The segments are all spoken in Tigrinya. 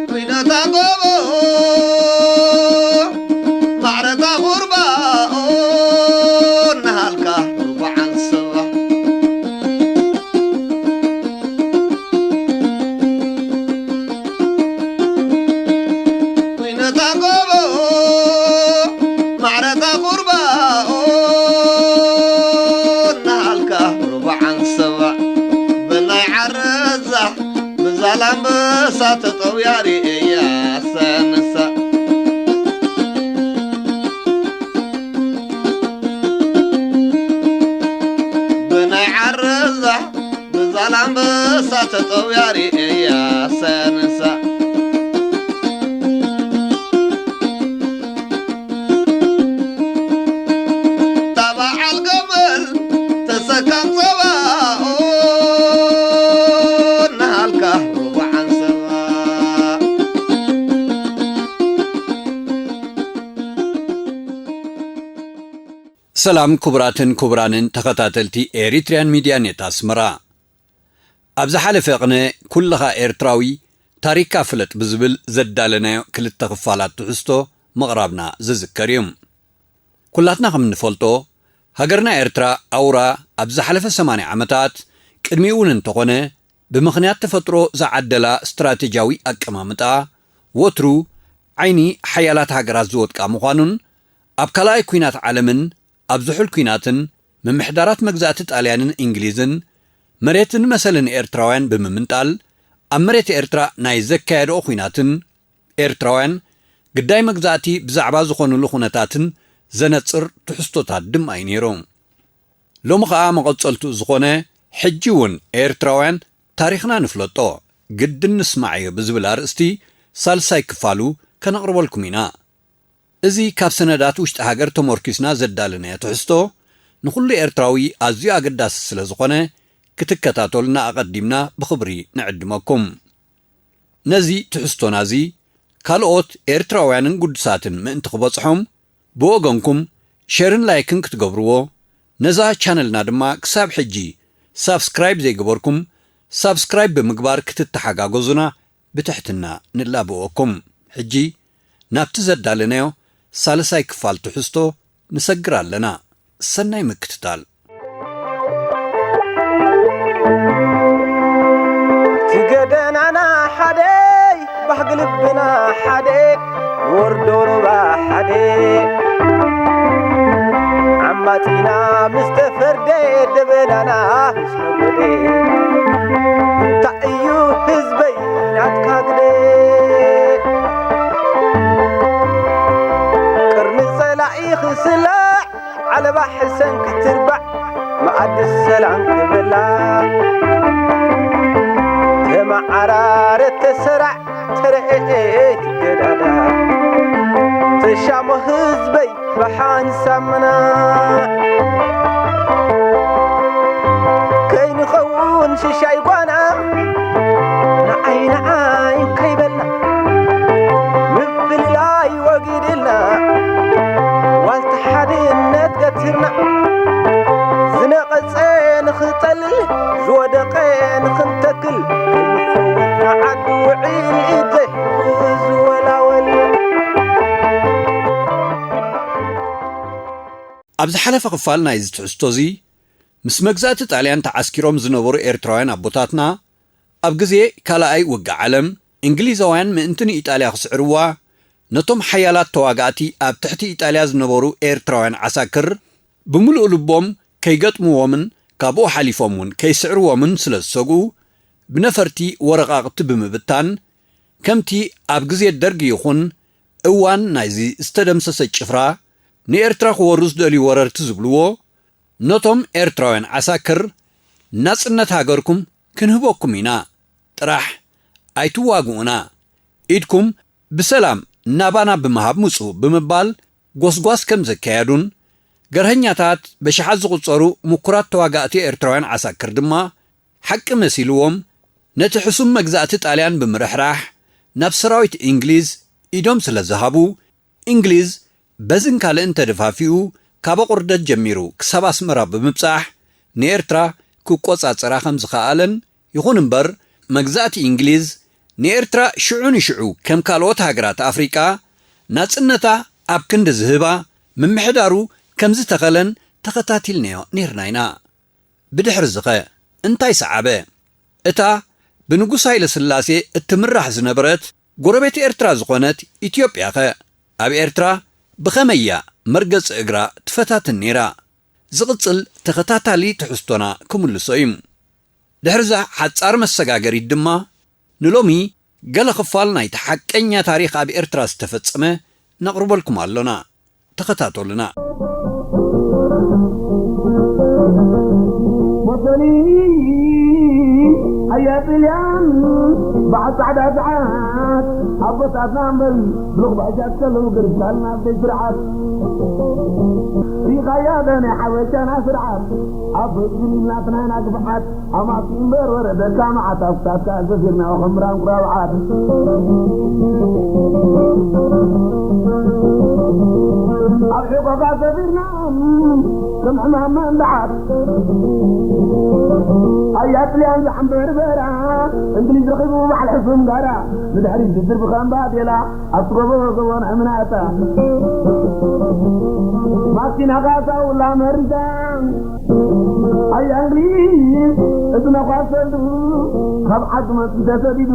ኲናታ ጎቦ ማዕረታ ቁርባኦ እናሃልካ ርቡዓን ሰባ ኲናታ ጎቦ ማዕረታ ቁርባኦ እናሃልካ ርቡዓን ሰባ ብናይ ዓረዛ ብዛላምበሳ ተጠውያ ርእያ ሰንሳ ብናይ ዓረዛ ብዛላምበሳ ተጠውያ ርእያ ሰንሳ ታባዓል ገመል ተሰካም ጸባኦ እናሃልካ ርቡዓን ሰባ ሰላም ክቡራትን ክቡራንን ተኸታተልቲ ኤሪትሪያን ሚድያ ኔት ኣስመራ። ኣብ ዝሓለፈ ቅነ ኩልኻ ኤርትራዊ ታሪካ ፍለጥ ብዝብል ዘዳለናዮ ክልተ ክፋላት ትሕዝቶ ምቕራብና ዝዝከር እዩ። ኩላትና ከም እንፈልጦ፣ ሃገርና ኤርትራ ኣውራ ኣብ ዝሓለፈ ሰማንያ ዓመታት፣ ቅድሚኡ እውን እንተኾነ፣ ብምኽንያት ተፈጥሮ ዝዓደላ ስትራቴጂያዊ ኣቀማምጣ፣ ወትሩ ዓይኒ ሓያላት ሃገራት ዝወድቃ ምዃኑን፣ ኣብ ካልኣይ ኲናት ዓለምን ኣብ ዝሑል ኲናትን፣ ምምሕዳራት መግዛእቲ ጣልያንን እንግሊዝን፣ መሬትን መሰልን ኤርትራውያን ብምምንጣል፣ ኣብ መሬት ኤርትራ ናይ ዘካየድኦ ኲናትን፣ ኤርትራውያን ግዳይ መግዛእቲ ብዛዕባ ዝኾኑሉ ኩነታትን ዘነጽር ትሕዝቶታት ድማ እዩ ነይሩ። ሎሚ ኸኣ መቐጸልቱ ዝኾነ፣ ሕጂ እውን ኤርትራውያን ታሪኽና ንፍለጦ፣ ግድን ንስማዓዮ ብዝብል ኣርእስቲ ሳልሳይ ክፋሉ ከነቕርበልኩም ኢና። እዚ ካብ ሰነዳት ውሽጢ ሃገር ተመርኲስና ዘዳለናዮ ትሕዝቶ፣ ንኹሉ ኤርትራዊ ኣዝዩ ኣገዳሲ ስለ ዝኾነ፣ ክትከታተሉና ኣቐዲምና ብኽብሪ ንዕድመኩም። ነዚ ትሕዝቶና እዚ፣ ካልኦት ኤርትራውያንን ግዱሳትን ምእንቲ ክበጽሖም፣ ብወገንኩም ሸርን ላይክን ክትገብርዎ፣ ነዛ ቻነልና ድማ ክሳብ ሕጂ ሳብስክራይብ ዘይገበርኩም፣ ሳብስክራይብ ብምግባር ክትተሓጋገዙና ብትሕትና ንላበወኩም። ሕጂ ናብቲ ዘዳለናዮ ሳልሳይ ክፋል ትሕዝቶ ንሰግር ኣለና። ሰናይ ምክትታል። እቲ ገደናና ሓደ፣ ባህጊ ልብና ሓደ፣ ንወርዶ ሩባ ሓደ። ዓማጺና ምስ ተፈርደ፣ ደበናና ምስ ነጎደ፣ እንታይ እዩ ህዝበይ ናትካ ግደ? ቅርኒ ጸላኢ ክስላዕ፣ ዓለባ ሕሰን ክትርባዕ፣ መኣዲ ሰላም ክበላዕ። ተመዓራረ ተሰራዕ፣ ተረኤ ትገዳዳ፣ ተሻሞ ህዝበይ ብሓንሳምና። ከይንኸውን ሽሻይ ጓና፣ ንዓይ ንዓይ ከይበልና፣ ምፍልላይ ወጊድልና፣ ዋልታ ሓድነት ገቲርና፣ ዝነቐጸ ንኽጠልል፣ ዝወደቐ ንኽንተክል፣ ከይንኸውን ንዓዲ ውዒል፣ ኢድ ዘይሕዝ ወላወል። ኣብ ዝሓለፈ ክፋል ናይዚ ትሕዝቶ እዚ፣ ምስ መግዛእቲ ጣልያን ተዓስኪሮም ዝነበሩ ኤርትራውያን ኣቦታትና፣ ኣብ ግዜ ካልኣይ ውግእ ዓለም፣ እንግሊዛውያን ምእንቲ ንኢጣልያ ክስዕርዋ፣ ነቶም ሓያላት ተዋጋእቲ ኣብ ትሕቲ ኢጣልያ ዝነበሩ ኤርትራውያን ዓሳክር፣ ብምሉእ ልቦም ከይገጥምዎምን ካብኡ ሓሊፎም እውን ከይስዕርዎምን ስለ ዝሰግኡ፣ ብነፈርቲ ወረቓቕቲ ብምብታን፣ ከምቲ ኣብ ግዜ ደርጊ ይኹን እዋን ናይዚ ዝተደምሰሰ ጭፍራ፣ ንኤርትራ ክወሩ ዝደልዩ ወረርቲ ዝብልዎ፣ ነቶም ኤርትራውያን ዓሳክር፣ ናጽነት ሃገርኩም ክንህበኩም ኢና፣ ጥራሕ ኣይትዋግኡና፣ ኢድኩም ብሰላም ናባና ብምሃብ ምጹ ብምባል ጎስጓስ ከም ዘካየዱን፣ ገርሀኛታት በሽሓት ዝቑጸሩ ምኩራት ተዋጋእቲ ኤርትራውያን ዓሳክር ድማ፣ ሓቂ መሲልዎም፣ ነቲ ሕሱም መግዛእቲ ጣልያን ብምርሕራሕ፣ ናብ ሰራዊት እንግሊዝ ኢዶም ስለ ዝሃቡ፣ እንግሊዝ በዝን ካልእን ተደፋፊኡ፣ ካብ ኣቑርደት ጀሚሩ ክሳብ ኣስመራ ብምብጻሕ፣ ንኤርትራ ክቆጻጸራ ከም ዝኸኣለን፣ ይኹን እምበር፣ መግዛእቲ እንግሊዝ ንኤርትራ ሽዑ ንሽዑ ከም ካልኦት ሃገራት ኣፍሪቃ ናጽነታ ኣብ ክንዲ ዝህባ፣ ምምሕዳሩ ከም ዝተኸለን ተኸታቲልናዮ ኔርና ኢና። ብድሕሪ ዝኸ እንታይ ሰዓበ? እታ ብንጉስ ሃይለ ስላሴ እትምራሕ ዝነበረት ጎረቤት ኤርትራ ዝኾነት ኢትዮጵያኸ ኣብ ኤርትራ ብኸመይ እያ መርገጺ እግራ ትፈታትን ነይራ? ዝቕጽል ተኸታታሊ ትሕዝቶና ክምልሶ እዩ። ድሕርዛ ሓጻር መሰጋገሪት ድማ ንሎሚ ገለ ክፋል ናይቲ ሓቀኛ ታሪኽ ኣብ ኤርትራ ዝተፈጸመ ነቕርበልኩም ኣሎና። ተኸታተሉና። ሞሶሊኒ ኣያ ጥልያን በዓል ጻዕዳ ሰዓት ኣቦታትና እምበሪ ብልኽባሻት ከለዉ ገርሳልና ብዘይ ስርዓት ሪኻያ ዶ ናይ ሓበሻና ስርዓት ኣብ ህዝቢ ናትናና ግፍዓት ኣማሲ እምበር ወረደካ መዓት ኣብ ክሳድካ ሰፊርና ከም ራንቁራ በዓት ኣብ ሕቆካ ሰፊርና ከም ሕማም መንድዓት ኣያ ጥልያን ዝዓምበር በራ እንግሊዝ ረኺቡ በዓል ሕሱም ጋራ ንድሕሪት ዝድርቢ ከም ባዴላ ኣብቲ ጎቦ ጎቦን እምናታ ማኪና ካሳውላ መሪዳ ኣያ እንግሊዝ እቲ ነኳሰሉ ካብ ዓዱ መፂ ተሰዲዱ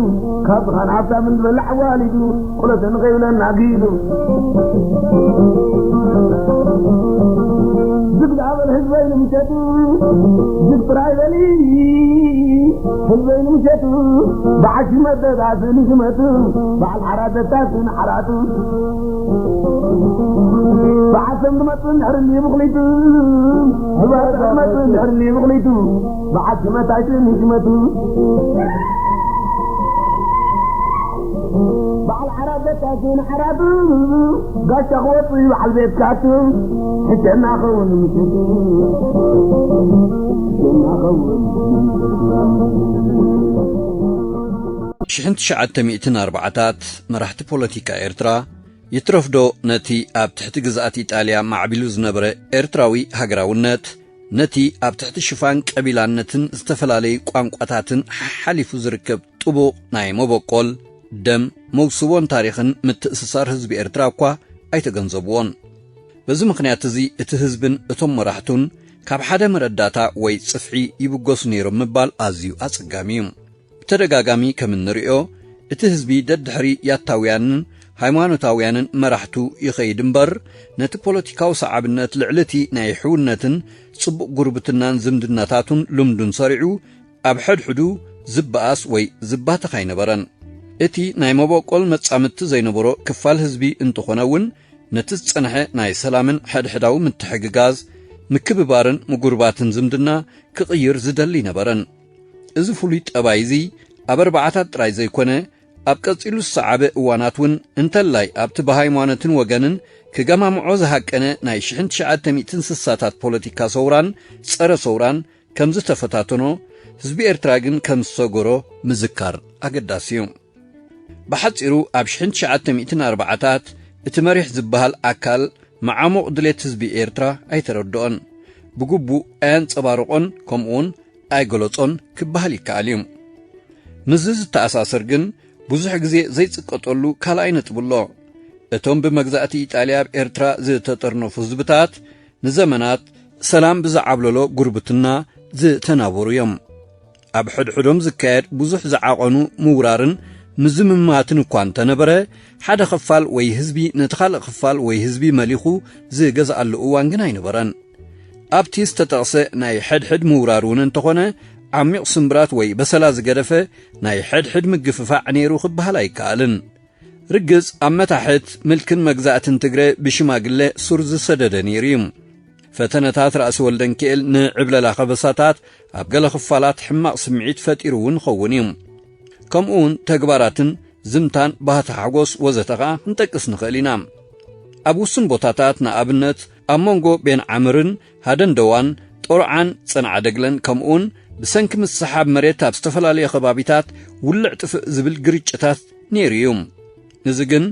ካብ ዝኻን ሃብታም እንድበላዕ ዋሊዱ ቁለተ ንኸይብለና ጊዱ ዝግዳ በል ህዝበይ ንምሸቱ ዝግ ጥራይ በሊ ህዝበይ ንምሸቱ በዓል ሽመት ደዳሲ ንሽመቱ በዓል ዓራት ደዳሲ ንዓራቱ በዓል ሰም ዝመጽእ እንድሕር እንድዩ ብኽሊቱ ዝበረተ ክመጽእ እንድሕር እንድዩ ብኽሊቱ በዓል ሽመት ኣይትን ንሽመቱ በዓል ዓራት ደዳሲ ንዓራቱ ጋሻ ክወጽእ እዩ በዓል ቤትካቱ ሕሸና ኸውን ንምሽቱ ሽሕን ትሽዓተ ሚእትን ኣርባዓታት መራሕቲ ፖለቲካ ኤርትራ ይትረፍዶ ነቲ ኣብ ትሕቲ ግዝኣት ኢጣልያ ማዕቢሉ ዝነበረ ኤርትራዊ ሃገራውነት ነቲ ኣብ ትሕቲ ሽፋን ቀቢላነትን ዝተፈላለዩ ቋንቋታትን ሓሓሊፉ ዝርከብ ጥቡቕ ናይ መበቆል ደም መውስቦን ታሪኽን ምትእስሳር ህዝቢ ኤርትራ እኳ ኣይተገንዘብዎን። በዚ ምኽንያት እዚ እቲ ህዝብን እቶም መራሕቱን ካብ ሓደ መረዳእታ ወይ ጽፍዒ ይብገሱ ነይሮም ምባል ኣዝዩ ኣጸጋሚ እዩ። ብተደጋጋሚ ከም እንርእዮ፣ እቲ ህዝቢ ደድሕሪ ያታውያንን ሃይማኖታውያንን መራሕቱ ይኸይድ እምበር፣ ነቲ ፖለቲካዊ ሰዓብነት ልዕሊ እቲ ናይ ሕውነትን ጽቡቕ ጉርብትናን ዝምድናታቱን ልምዱን ሰሪዑ፣ ኣብ ሕድሕዱ ዝበኣስ ወይ ዝባተኽ ኣይነበረን። እቲ ናይ መበቆል መጻምድቲ ዘይነበሮ ክፋል ህዝቢ እንተኾነ እውን፣ ነቲ ዝጸንሐ ናይ ሰላምን ሕድሕዳዊ ምትሕግጋዝ፣ ምክብባርን ምጉርባትን ዝምድና ክቕይር ዝደሊ ኣይነበረን። እዚ ፍሉይ ጠባይ እዚ ኣብ ኣርባዓታት ጥራይ ዘይኮነ፣ ኣብ ቀጺሉ ዝሰዓበ እዋናት እውን እንተላይ ኣብቲ ብሃይማኖትን ወገንን ክገማምዖ ዝሃቀነ ናይ ሽሕን ትሽዓተ ሚእትን ስሳታት ፖለቲካ ሰውራን ጸረ ሰውራን ከም ዝተፈታተኖ፣ ህዝቢ ኤርትራ ግን ከም ዝሰገሮ ምዝካር ኣገዳሲ እዩ። ብሓጺሩ ኣብ ሽሕን ትሽዓተ ሚእትን ኣርባዓታት እቲ መሪሕ ዝበሃል ኣካል መዓሙቕ ድሌት ህዝቢ ኤርትራ ኣይተረድኦን፣ ብግቡእ ኣየንጸባረቖን ከምኡውን ኣይገለጾን ክበሃል ይከኣል እዩ። ምስዚ ዝተኣሳሰር ግን ብዙሕ ግዜ ዘይጽቀጠሉ ካልኣይ ነጥቢ ኣሎ። እቶም ብመግዛእቲ ኢጣልያ ኣብ ኤርትራ ዝተጠርነፉ ህዝብታት ንዘመናት ሰላም ብዝዓብለሎ ጉርብትና ዝተናበሩ እዮም። ኣብ ሕድሕዶም ዝካየድ ብዙሕ ዝዓቐኑ ምውራርን ምዝምማትን እኳ እንተነበረ፣ ሓደ ክፋል ወይ ህዝቢ ነቲ ካልእ ክፋል ወይ ህዝቢ መሊኹ ዝገዝኣሉ እዋን ግን ኣይነበረን። ኣብቲ ዝተጠቕሰ ናይ ሕድሕድ ምውራር እውን እንተኾነ፣ ዓሚቕ ስምብራት ወይ በሰላ ዝገደፈ ናይ ሕድሕድ ምግፍፋዕ ነይሩ ክበሃል ኣይከኣልን። ርግጽ ኣብ መታሕት ምልክን መግዛእትን ትግረ ብሽማግለ ሱር ዝሰደደ ነይሩ እዩ። ፈተነታት ራእሲ ወልደንኪኤል ንዕብለላ ከበሳታት ኣብ ገለ ክፋላት ሕማቕ ስምዒት ፈጢሩ እውን ይኸውን እዩ። ከምኡውን ተግባራትን ዝምታን ባህታ ሓጎስ ወዘተ ኸኣ ክንጠቅስ ንኽእል ኢና። ኣብ ውሱን ቦታታት ንኣብነት ኣብ መንጎ ቤን ዓምርን ሃደንደዋን፣ ጦርዓን፣ ጸንዓ ደግለን፣ ከምኡውን ብሰንኪ ምስሓብ መሬት ኣብ ዝተፈላለየ ከባቢታት ውልዕ ጥፍእ ዝብል ግርጭታት ነይሩ እዩ። እዚ ግን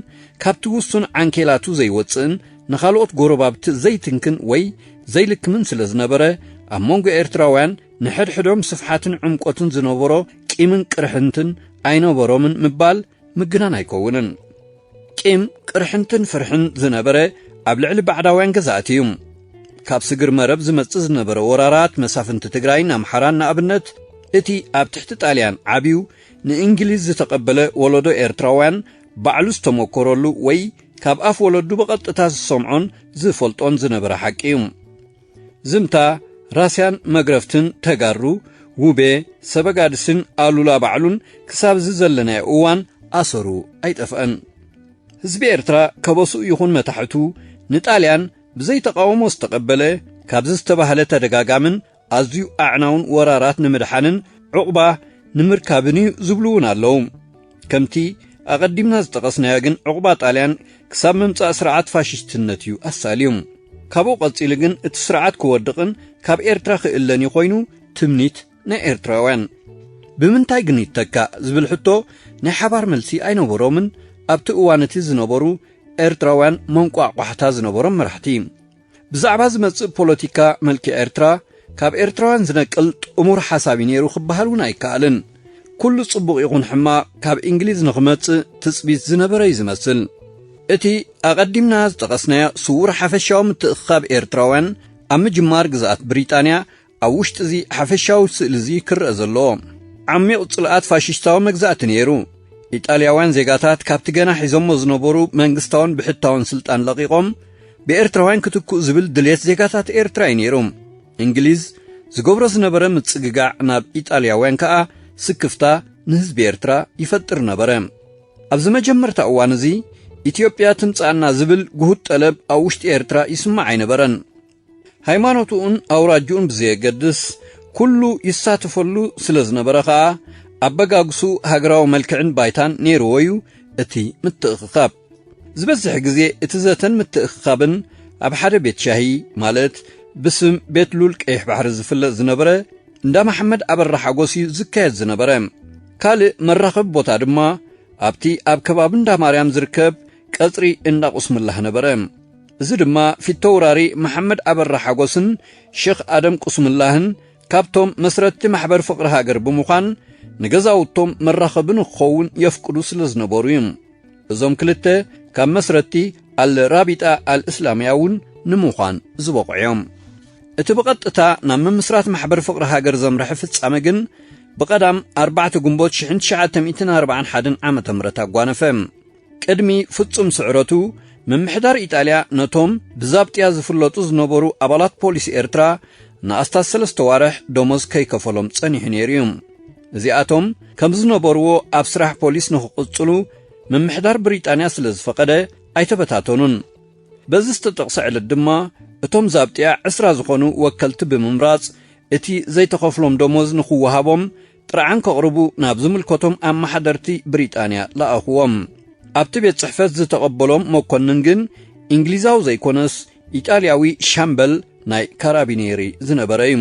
ካብቲ ውሱን ዓንኬላቱ ዘይወጽእን ንኻልኦት ጎረባብቲ ዘይትንክን ወይ ዘይልክምን ስለ ዝነበረ፣ ኣብ መንጎ ኤርትራውያን ንሕድሕዶም ስፍሓትን ዕምቆትን ዝነበሮ ቂምን ቅርሕንትን ኣይነበሮምን ምባል ምግናን ኣይከውንን። ቂም፣ ቅርሕንትን ፍርሕን ዝነበረ ኣብ ልዕሊ ባዕዳውያን ገዛእቲ እዩ። ካብ ስግር መረብ ዝመጽእ ዝነበረ ወራራት መሳፍንቲ ትግራይን ኣምሓራን ንኣብነት፣ እቲ ኣብ ትሕቲ ጣልያን ዓብዩ ንእንግሊዝ ዝተቐበለ ወለዶ ኤርትራውያን ባዕሉ ዝተመኮረሉ ወይ ካብ ኣፍ ወለዱ ብቐጥታ ዝሰምዖን ዝፈልጦን ዝነበረ ሓቂ እዩ። ዝምታ፣ ራስያን መግረፍትን ተጋሩ፣ ውቤ፣ ሰበጋድስን ኣሉላ ባዕሉን ክሳብ እዚ ዘለናዮ እዋን ኣሰሩ ኣይጠፍአን። ህዝቢ ኤርትራ ከበስኡ ይኹን መታሕቱ ንጣልያን ብዘይተቃውሞ ዝተቐበለ፣ ካብዚ ዝተባህለ ተደጋጋምን ኣዝዩ ኣዕናውን ወራራት ንምድሓንን ዕቑባ ንምርካብን እዩ ዝብሉ እውን ኣለዉ። ከምቲ ኣቐዲምና ዝጠቐስናዮ ግን ዕቑባ ጣልያን ክሳብ ምምጻእ ስርዓት ፋሽስትነት እዩ ኣሳልዩ። ካብኡ ቀጺሉ ግን እቲ ስርዓት ክወድቕን ካብ ኤርትራ ክእለን እዩ ኮይኑ ትምኒት ናይ ኤርትራውያን። ብምንታይ ግን ይተካእ ዝብል ሕቶ ናይ ሓባር መልሲ ኣይነበሮምን ኣብቲ እዋን እቲ ዝነበሩ ኤርትራውያን መንቋዕቋሕታ ዝነበሮም መራሕቲ። ብዛዕባ ዝመጽእ ፖለቲካ መልክዕ ኤርትራ ካብ ኤርትራውያን ዝነቅል ጥሙር ሓሳብ እዩ ነይሩ ክበሃል እውን ኣይከኣልን። ኩሉ ጽቡቕ ይኹን ሕማቕ ካብ እንግሊዝ ንኽመጽእ ትጽቢት ዝነበረ እዩ ዝመስል። እቲ ኣቐዲምና ዝጠቐስናዮ ስዉር ሓፈሻዊ ምትእኽኻብ ኤርትራውያን ኣብ ምጅማር ግዝኣት ብሪጣንያ ኣብ ውሽጢ እዚ ሓፈሻዊ ስእሊ እዚ ክረአ ዘለዎ ዓሚቕ ጽልኣት ፋሽስታዊ መግዛእቲ ነይሩ። ኢጣልያውያን ዜጋታት ካብቲ ገና ሒዞሞ ዝነበሩ መንግስታውን ብሕታውን ስልጣን ለቒቖም ብኤርትራውያን ክትክኡ ዝብል ድልየት ዜጋታት ኤርትራ እዩ ነይሩ። እንግሊዝ ዝገብሮ ዝነበረ ምጽግጋዕ ናብ ኢጣልያውያን ከኣ ስክፍታ ንህዝቢ ኤርትራ ይፈጥር ነበረ። ኣብዚ መጀመርታ እዋን እዚ ኢትዮጵያ ትምጻእና ዝብል ግሁድ ጠለብ ኣብ ውሽጢ ኤርትራ ይስማዕ ኣይነበረን። ሃይማኖትኡን ኣውራጅኡን ብዘየገድስ ኩሉ ይሳተፈሉ ስለ ዝነበረ ከኣ ኣበጋግሱ ሃገራዊ መልክዕን ባይታን ነይርዎ እዩ እቲ ምትእኽኻብ። ዝበዝሕ ግዜ እቲ ዘተን ምትእኽኻብን ኣብ ሓደ ቤት ሻሂ፣ ማለት ብስም ቤት ሉል ቀይሕ ባሕሪ ዝፍለጥ ዝነበረ እንዳ መሓመድ ኣበራ ሓጎስ እዩ ዝካየድ ዝነበረ። ካልእ መራኸቢ ቦታ ድማ ኣብቲ ኣብ ከባቢ እንዳ ማርያም ዝርከብ ቀጽሪ እንዳ ቁስምላህ ነበረ። እዚ ድማ ፊተውራሪ መሓመድ ኣበራ ሓጎስን ሸኽ ኣደም ቁስምላህን ካብቶም መስረትቲ ማሕበር ፍቕሪ ሃገር ብምዃን ንገዛውቶም መራኸቢ ንክኸውን የፍቅዱ ስለ ዝነበሩ እዩ። እዞም ክልተ ካብ መስረትቲ ኣል ራቢጣ ኣል እስላምያ እውን ንምዃን ዝበቑዑ እዮም። እቲ ብቐጥታ ናብ ምምስራት ማሕበር ፍቕሪ ሃገር ዘምርሐ ፍጻመ ግን ብቐዳም ኣርባዕተ ግንቦት ሽሕን ትሽዓተ ሚእትን ኣርባዓን ሓደን ዓመተ ምህረት ኣጓነፈ። ቅድሚ ፍጹም ስዕረቱ፣ ምምሕዳር ኢጣልያ ነቶም ብዛብጥያ ዝፍለጡ ዝነበሩ ኣባላት ፖሊስ ኤርትራ ንኣስታት ሰለስተ ዋርሕ ደሞዝ ከይከፈሎም ጸኒሑ ነይሩ እዩ። እዚኣቶም ከም ዝነበርዎ ኣብ ስራሕ ፖሊስ ንኽቕጽሉ ምምሕዳር ብሪጣንያ ስለ ዝፈቐደ ኣይተበታተኑን። በዚ ዝተጠቕሰ ዕለት ድማ እቶም ዛብጥያ ዕስራ ዝኾኑ ወከልቲ ብምምራጽ እቲ ዘይተኸፍሎም ደሞዝ ንኽወሃቦም ጥርዓን ከቕርቡ ናብ ዝምልከቶም ኣመሓደርቲ ብሪጣንያ ለኣኽዎም። ኣብቲ ቤት ጽሕፈት ዝተቐበሎም መኮንን ግን እንግሊዛዊ ዘይኮነስ ኢጣልያዊ ሻምበል ናይ ካራቢኔሪ ዝነበረ እዩ።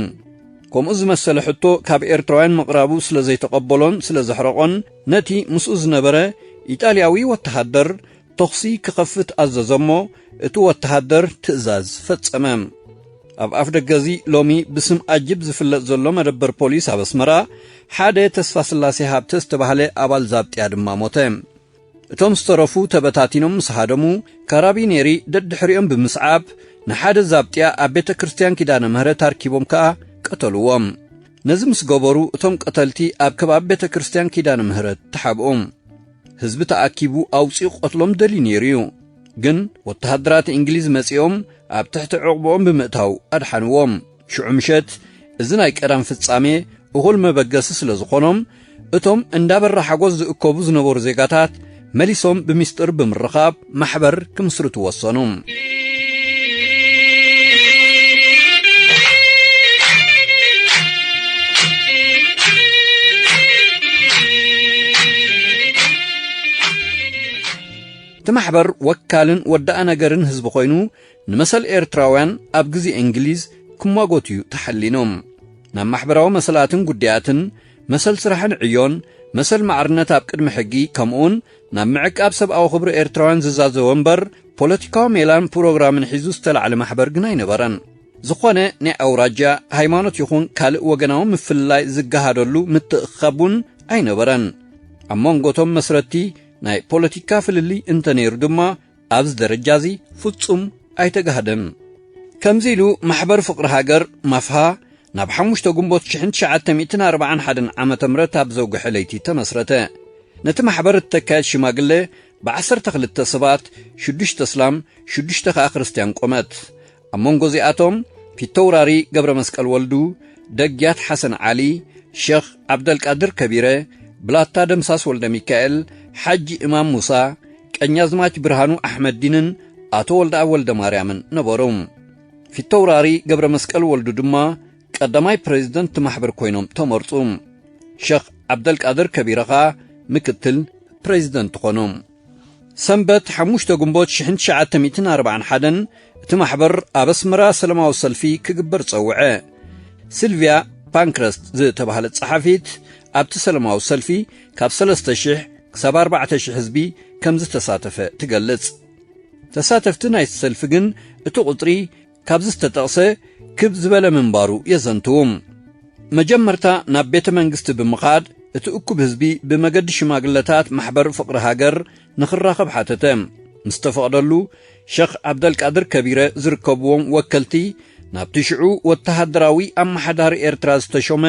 ከምኡ ዝመሰለ ሕቶ ካብ ኤርትራውያን ምቕራቡ ስለ ዘይተቐበሎን ስለ ዘሕረቖን ነቲ ምስኡ ዝነበረ ኢጣልያዊ ወተሃደር ተኹሲ ክኸፍት ኣዘዘ እሞ እቲ ወተሃደር ትእዛዝ ፈጸመ። ኣብ ኣፍ ደገ እዚ ሎሚ ብስም ኣጅብ ዝፍለጥ ዘሎ መደበር ፖሊስ ኣብ ኣስመራ ሓደ ተስፋ ስላሴ ሃብተ ዝተባህለ ኣባል ዛብጥያ ድማ ሞተ። እቶም ዝተረፉ ተበታቲኖም ምስ ሃደሙ ካራቢኔሪ ደድሕሪኦም ብምስዓብ ንሓደ ዛብጥያ ኣብ ቤተ ክርስቲያን ኪዳነ ምህረት ኣርኪቦም ከኣ ቀተልዎም። ነዚ ምስ ገበሩ እቶም ቀተልቲ ኣብ ከባቢ ቤተ ክርስቲያን ኪዳነ ምህረት ተሓብኡ። ህዝቢ ተኣኪቡ ኣውጺኡ ክቐትሎም ደልዩ ነይሩ እዩ። ግን ወተሃደራት እንግሊዝ መጺኦም ኣብ ትሕቲ ዕቑብኦም ብምእታው ኣድሓንዎም። ሽዑ ምሸት እዚ ናይ ቀዳም ፍጻሜ እኹል መበገሲ ስለ ዝኾኖም እቶም እንዳበራ ሓጎስ ዝእከቡ ዝነበሩ ዜጋታት መሊሶም ብሚስጥር ብምርኻብ ማሕበር ክምስርቱ ወሰኑ። እቲ ማሕበር ወካልን ወዳኣ ነገርን ህዝቢ ኮይኑ፣ ንመሰል ኤርትራውያን ኣብ ግዜ እንግሊዝ ክሟጎት እዩ ተሓሊኑ። ናብ ማሕበራዊ መሰላትን ጉዳያትን፣ መሰል ስራሕን ዕዮን፣ መሰል ማዕርነት ኣብ ቅድሚ ሕጊ፣ ከምኡውን ናብ ምዕቃብ ሰብኣዊ ክብሪ ኤርትራውያን ዝዛዘወ እምበር፣ ፖለቲካዊ ሜላን ፕሮግራምን ሒዙ ዝተላዕለ ማሕበር ግን ኣይነበረን። ዝኾነ ናይ ኣውራጃ፣ ሃይማኖት ይኹን ካልእ ወገናዊ ምፍልላይ ዝገሃደሉ ምትእኽኻብ እውን ኣይነበረን። ኣብ መንጎቶም መስረቲ ናይ ፖለቲካ ፍልልይ እንተነይሩ ድማ፣ ኣብዚ ደረጃ እዚ ፍጹም ኣይተጋህደን። ከምዚ ኢሉ ማሕበር ፍቕሪ ሃገር፣ ማፍሃ፣ ናብ ሓሙሽተ ግንቦት ሽሕን ትሽዓተ ሚእትን ኣርባዓን ሓደን ዓመተ ምህረት ኣብ ዘውግሐ ለይቲ ተመስረተ። ነቲ ማሕበር እተካየድ ሽማግለ ብዓሰርተ ክልተ ሰባት፣ ሽዱሽተ እስላም፣ ሽዱሽተ ከኣ ክርስትያን ቆመት። ኣብ መንጎ እዚኣቶም ፊተውራሪ ገብረ መስቀል ወልዱ፣ ደግያት ሓሰን ዓሊ፣ ሸኽ ዓብደልቃድር ከቢረ፣ ብላታ ደምሳስ ወልደ ሚካኤል፣ ሓጂ እማም ሙሳ፣ ቀኛዝማች ብርሃኑ ኣሕመዲንን ኣቶ ወልደኣብ ወልደ ማርያምን ነበሩ። ፊተውራሪ ገብረ መስቀል ወልዱ ድማ ቀዳማይ ፕሬዚደንት ማሕበር ኮይኖም ተመርጹ። ሸኽ ዓብደልቃድር ከቢረ ኸኣ ምክትል ፕሬዚደንት ኾኑ። ሰንበት ሓሙሽተ ግንቦት ሽሕን ትሽዓተ ሚእትን ኣርባዓን ሓደን እቲ ማሕበር ኣብ ኣስመራ ሰላማዊ ሰልፊ ክግበር ጸውዐ። ሲልቪያ ፓንክረስት ዝተባህለት ጸሓፊት ኣብቲ ሰላማዊ ሰልፊ ካብ ሰለስተ ሽሕ ክሳብ ኣርባዕተ ሽሕ ህዝቢ ከም ዝተሳተፈ ትገልጽ። ተሳተፍቲ ናይቲ ሰልፊ ግን እቲ ቁጽሪ ካብዚ ዝተጠቕሰ ክብ ዝበለ ምንባሩ የዘንትዉ። መጀመርታ ናብ ቤተ መንግስቲ ብምኻድ እቲ እኩብ ህዝቢ ብመገዲ ሽማግለታት ማሕበር ፍቕሪ ሃገር ንኽራኸብ ሓተተ። ምስ ተፈቕደሉ፣ ሸኽ ዓብደልቃድር ከቢረ ዝርከብዎም ወከልቲ ናብቲ ሽዑ ወተሃደራዊ ኣመሓዳሪ ኤርትራ ዝተሾመ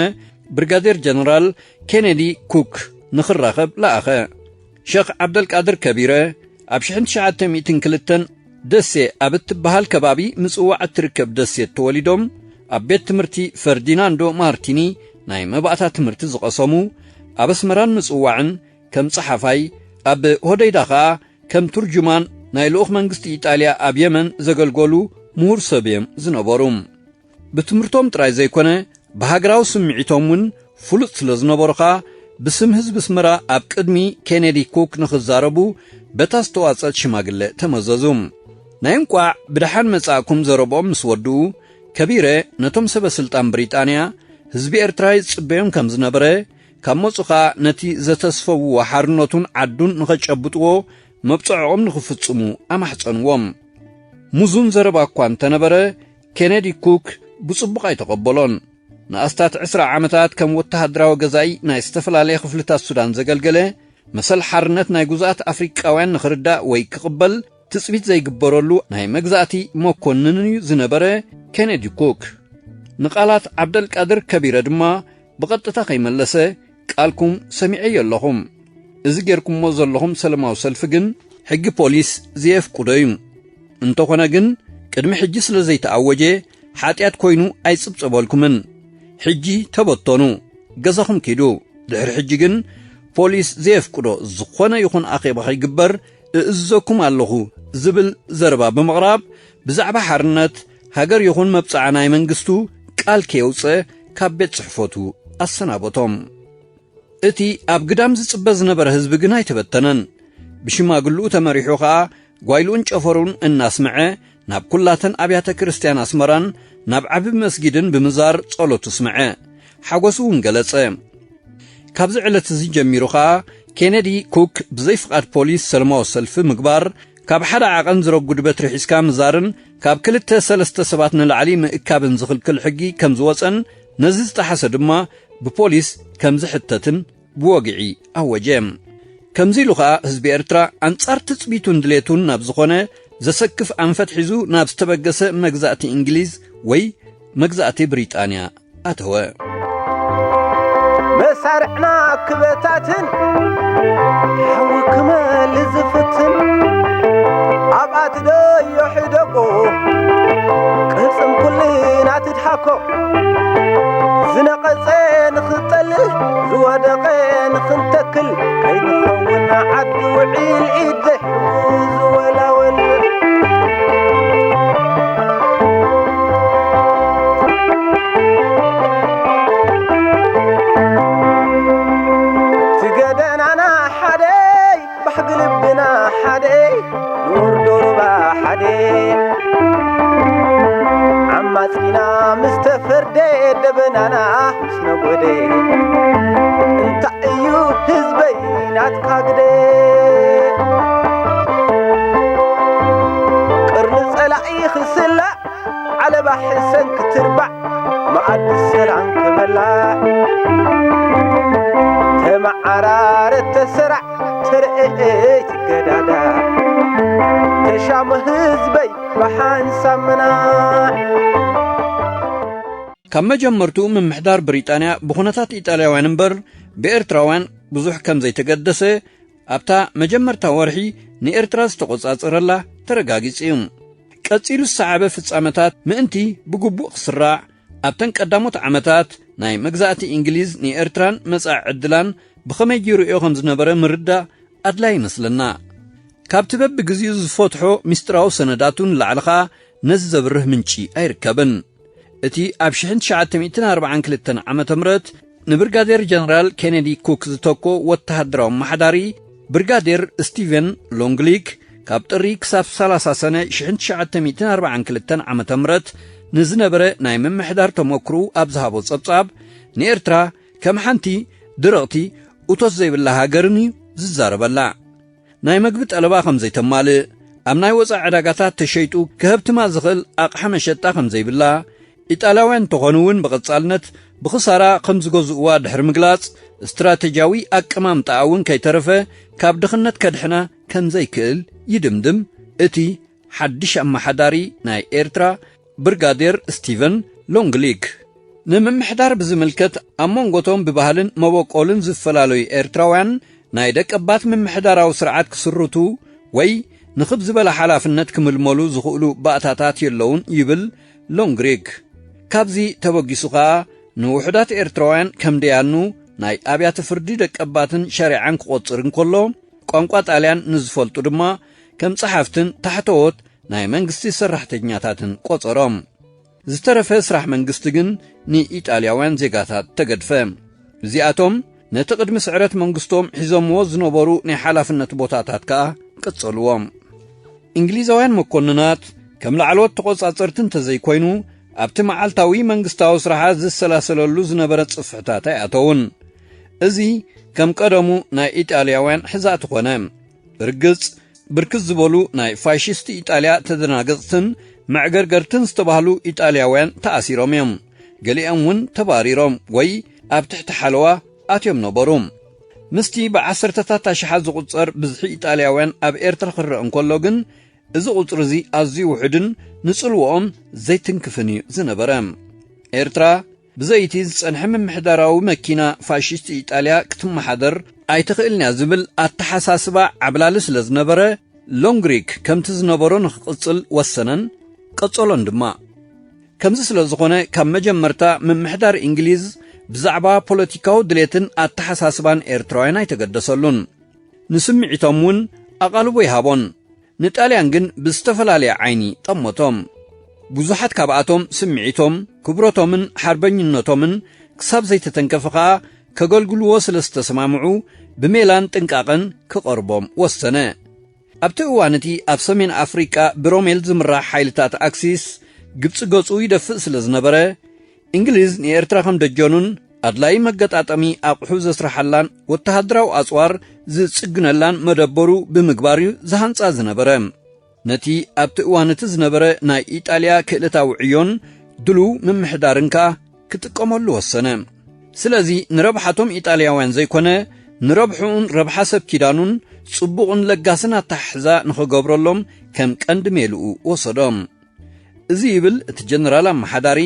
ብርጋዴር ጀነራል ኬነዲ ኩክ ንኽራኸብ ለኣኸ። ሸኽ ዓብደልቃድር ከቢረ ኣብ ሽሕን ትሽዓተ ሚእትን ክልተን ደሴ ኣብ እትበሃል ከባቢ ምጽዋዕ እትርከብ ደሴት ተወሊዶም፣ ኣብ ቤት ትምህርቲ ፈርዲናንዶ ማርቲኒ ናይ መባእታ ትምህርቲ ዝቐሰሙ፣ ኣብ ኣስመራን ምጽዋዕን ከም ጸሓፋይ፣ ኣብ ሆደይዳ ኸኣ ከም ትርጁማን ናይ ልኡኽ መንግስቲ ኢጣልያ ኣብ የመን ዘገልገሉ ምሁር ሰብ እዮም ዝነበሩ። ብትምህርቶም ጥራይ ዘይኮነ፣ ብሃገራዊ ስምዒቶም እውን ፍሉጥ ስለ ዝነበሩ ኸኣ፣ ብስም ህዝቢ ኣስመራ ኣብ ቅድሚ ኬነዲ ኩክ ንኽዛረቡ በታ ዝተዋጸት ሽማግለ ተመዘዙ። ናይ እንቋዕ ብደሓን መጻእኩም ዘረብኦም ምስ ወድኡ፣ ከቢረ ነቶም ሰበ ስልጣን ብሪጣንያ፣ ህዝቢ ኤርትራ ይጽበዮም ከም ዝነበረ፣ ካብ መጹ ኸኣ ነቲ ዘተስፈውዎ ሓርነቱን ዓዱን ንኸጨብጥዎ መብጽዖኦም ንኽፍጽሙ ኣማሕጸንዎም። ሙዙን ዘረባ እኳ እንተነበረ፣ ኬነዲ ኩክ ብጽቡቕ ኣይተቐበሎን። ንኣስታት ዕስራ ዓመታት ከም ወተሃደራዊ ገዛኢ ናይ ዝተፈላለየ ክፍልታት ሱዳን ዘገልገለ፣ መሰል ሓርነት ናይ ግዙኣት ኣፍሪቃውያን ንኽርዳእ ወይ ክቕበል ትጽቢት ዘይግበረሉ ናይ መግዛእቲ መኮንንን እዩ ዝነበረ ኬነዲ ኩክ። ንቓላት ዓብደልቃድር ከቢረ ድማ ብቐጥታ ከይመለሰ፣ ቃልኩም ሰሚዐዮ ኣለኹም። እዚ ጌርኩሞ ዘለኹም ሰለማዊ ሰልፊ ግን ሕጊ ፖሊስ ዘየፍቅዶ እዩ። እንተኾነ ግን፣ ቅድሚ ሕጂ ስለ ዘይተኣወጀ፣ ሓጢኣት ኮይኑ ኣይጽብጸበልኩምን። ሕጂ ተበተኑ፣ ገዛኹም ኪዱ። ድሕሪ ሕጂ ግን፣ ፖሊስ ዘየፍቅዶ ዝኾነ ይኹን ኣኼባ ከይግበር እእዝዘኩም ኣለኹ ዝብል ዘረባ ብምቕራብ፣ ብዛዕባ ሓርነት፣ ሃገር ይኹን መብጽዓ ናይ መንግስቱ ቃል ከየውጽአ ካብ ቤት ጽሕፈቱ ኣሰናበቶም። እቲ ኣብ ግዳም ዝጽበ ዝነበረ ህዝቢ ግን ኣይተበተነን። ብሽማግልኡ ተመሪሑ ኸኣ ጓይልኡን ጨፈሩን እናስምዐ ናብ ኩላተን ኣብያተ ክርስትያን ኣስመራን ናብ ዓቢ መስጊድን ብምዛር ጸሎቱ ስምዐ። ሓጎሱ እውን ገለጸ። ካብዚ ዕለት እዚ ጀሚሩ ኸኣ ኬነዲ ኩክ ብዘይ ፍቓድ ፖሊስ ሰለማዊ ሰልፊ ምግባር፣ ካብ ሓደ ዓቐን ዝረጉድ በትሪ ሒዝካ ምዛርን ካብ ክልተ ሰለስተ ሰባት ንላዕሊ ምእካብን ዝኽልክል ሕጊ ከም ዝወጸን ነዚ ዝጠሓሰ ድማ ብፖሊስ ከም ዝሕተትን ብወግዒ ኣወጀ። ከምዚ ኢሉ ኸኣ ህዝቢ ኤርትራ ኣንጻር ትጽቢቱን ድሌቱን ናብ ዝኾነ ዘሰክፍ ኣንፈት ሒዙ ናብ ዝተበገሰ መግዛእቲ እንግሊዝ ወይ መግዛእቲ ብሪጣንያ ኣተወ። መሳርዕና ክበታትን ሓዊ ክመል ዝፍትን ኣብኣ ትደዮ ሕደጎ ቅልጽም ኩልና ትድሓኮ ዝነቐጸ ንኽጠልል ዝወደቐ ንኽንተክል ከይንኸውን ዓዲ ውዒል ኢድ ዘይሕቡ ዝወላወል ትገደናና ሓደይ ባህጊ ልብና ሓደይ ደበናና ምስ ነጎደ፣ እንታይ እዩ ህዝበይ ናትካ ግደ? ቅርኒ ጸላኢ ክስላዕ፣ ዓለባ ሕሰን ክትርባዕ፣ መኣዲ ሰላም ክበላዕ፣ ተመዓራረ ተሰራዕ፣ ተረኤ ትገዳዳ፣ ተሻሙ ህዝበይ ብሓንሳብ ምናዕ። ካብ መጀመርትኡ ምምሕዳር ብሪጣንያ ብኹነታት ኢጣልያውያን እምበር ብኤርትራውያን ብዙሕ ከም ዘይተገደሰ ኣብታ መጀመርታ ወርሒ ንኤርትራ ዝተቖጻጸረላ ተረጋጊጹ እዩ። ቀጺሉ ዝሰዓበ ፍጻመታት ምእንቲ ብግቡእ ክስራዕ ኣብተን ቀዳሞት ዓመታት ናይ መግዛእቲ እንግሊዝ ንኤርትራን መጻኢ ዕድላን ብኸመይ ይርእዮ ከም ዝነበረ ምርዳእ ኣድላይ ይመስለና። ካብቲ በብግዜኡ ዝፈትሖ ምስጢራዊ ሰነዳቱ ንላዕሊ ኸኣ ነዚ ዘብርህ ምንጪ ኣይርከብን። እቲ ኣብ ሽሕን ትሽዓተ ሚእትን ኣርባዓን ክልተን ዓመተ ምህረት ንብርጋዴር ጀነራል ኬነዲ ኩክ ዝተኮ ወተሃደራዊ ኣመሓዳሪ ብርጋዴር ስቲቨን ሎንግሊክ ካብ ጥሪ ክሳብ ሰላሳ ሰነ ሽሕን ትሽዓተ ሚእትን ኣርባዓን ክልተን ዓመተ ምህረት ንዝነበረ ናይ ምምሕዳር ተመክሮኡ ኣብ ዝሃቦ ጸብጻብ ንኤርትራ ከም ሓንቲ ደረቕቲ እቶት ዘይብላ ሃገርን እዩ ዝዛረበላ። ናይ መግቢ ጠለባ ከም ዘይተማልእ፣ ኣብ ናይ ወጻኢ ዕዳጋታት ተሸይጡ ክህብትማ ዝኽእል ኣቕሓ መሸጣ ከም ዘይብላ፣ ኢጣልያውያን እንተኾኑ እውን ብቐጻልነት ብኽሳራ ከም ዝገዝእዋ ድሕሪ ምግላጽ፣ ስትራተጂያዊ ኣቀማምጣኣ እውን ከይተረፈ ካብ ድኽነት ከድሕና ከም ዘይክእል ይድምድም እቲ ሓድሽ ኣመሓዳሪ ናይ ኤርትራ ብርጋዴር ስቲቨን ሎንግሊክ። ንምምሕዳር ብዝምልከት ኣብ መንጎቶም ብባህልን መበቆልን ዝፈላለዩ ኤርትራውያን ናይ ደቀባት ምምሕዳራዊ ስርዓት ክስርቱ ወይ ንኽብ ዝበለ ሓላፍነት ክምልመሉ ዝኽእሉ ባእታታት የለውን ይብል ሎንግሪክ። ካብዚ ተበጊሱ ኸኣ ንውሑዳት ኤርትራውያን ከም ደያኑ ናይ ኣብያተ ፍርዲ ደቀባትን ሸሪዓን ክቖጽር እንከሎ፣ ቋንቋ ጣልያን ንዝፈልጡ ድማ ከም ጸሓፍትን ታሕተዎት ናይ መንግስቲ ሰራሕተኛታትን ቆጸሮም። ዝተረፈ ስራሕ መንግስቲ ግን ንኢጣልያውያን ዜጋታት ተገድፈ። እዚኣቶም ነቲ ቅድሚ ስዕረት መንግስቶም ሒዞምዎ ዝነበሩ ናይ ሓላፍነት ቦታታት ከኣ ቀጸልዎም። እንግሊዛውያን መኮንናት ከም ላዕለዎት ተቖጻጸርቲ እንተዘይኮይኑ፣ ኣብቲ መዓልታዊ መንግስታዊ ስራሓት ዝሰላሰለሉ ዝነበረ ጽፍሕታት ኣይኣተውን። እዚ ከም ቀደሙ ናይ ኢጣልያውያን ሕዛእቲ ኮነ። ብርግጽ፣ ብርክት ዝበሉ ናይ ፋሽስት ኢጣልያ ተደናገጽትን መዕገርገርትን ዝተባህሉ ኢጣልያውያን ተኣሲሮም እዮም። ገሊኦም እውን ተባሪሮም ወይ ኣብ ትሕቲ ሓለዋ ኣትዮም ነበሩ። ምስቲ ብዓሰርተታት ኣሽሓት ዝቑጸር ብዝሒ ኢጣልያውያን ኣብ ኤርትራ ክረአ እንከሎ ግን፣ እዚ ቁጽሪ እዚ ኣዝዩ ውሑድን ንጽልዋኦም ዘይትንክፍን እዩ ዝነበረ። ኤርትራ ብዘይቲ ዝጸንሐ ምምሕዳራዊ መኪና ፋሽስት ኢጣልያ ክትመሓደር ኣይትኽእልን እያ ዝብል ኣተሓሳስባ ዓብላሊ ስለ ዝነበረ፣ ሎንግሪክ ከምቲ ዝነበሮ ንኽቕጽል ወሰነን፣ ቀጸሎን ድማ። ከምዚ ስለ ዝኾነ፣ ካብ መጀመርታ ምምሕዳር እንግሊዝ ብዛዕባ ፖለቲካዊ ድሌትን ኣተሓሳስባን ኤርትራውያን ኣይተገደሰሉን። ንስምዒቶም እውን ኣቓልቦ ይሃቦን። ንጣልያን ግን ብዝተፈላለየ ዓይኒ ጠመቶም። ብዙሓት ካብኣቶም ስምዒቶም፣ ክብረቶምን ሓርበኝነቶምን ክሳብ ዘይተተንከፈ ኸኣ ከገልግልዎ ስለ ዝተሰማምዑ፣ ብሜላን ጥንቃቐን ክቐርቦም ወሰነ። ኣብቲ እዋን እቲ ኣብ ሰሜን ኣፍሪቃ ብሮሜል ዝምራሕ ሓይልታት ኣክሲስ ግብጺ ገጹ ይደፍእ ስለ ዝነበረ፣ እንግሊዝ ንኤርትራ ከም ደጀኑን ኣድላዪ መገጣጠሚ ኣቑሑ ዘስርሓላን ወተሃደራዊ ኣጽዋር ዝጽግነላን መደበሩ ብምግባር እዩ ዝሃንጻ ዝነበረ። ነቲ ኣብቲ እዋን እቲ ዝነበረ ናይ ኢጣልያ ክእለታዊ ዕዮን ድሉው ምምሕዳርን ከኣ ክጥቀመሉ ወሰነ። ስለዚ ንረብሓቶም ኢጣልያውያን ዘይኮነ፣ ንረብሕኡን ረብሓ ሰብ ኪዳኑን ጽቡቕን ለጋስን ኣተሓሕዛ ንኽገብረሎም ከም ቀንዲ ሜልኡ ወሰዶ። እዚ ይብል እቲ ጀነራል ኣመሓዳሪ፣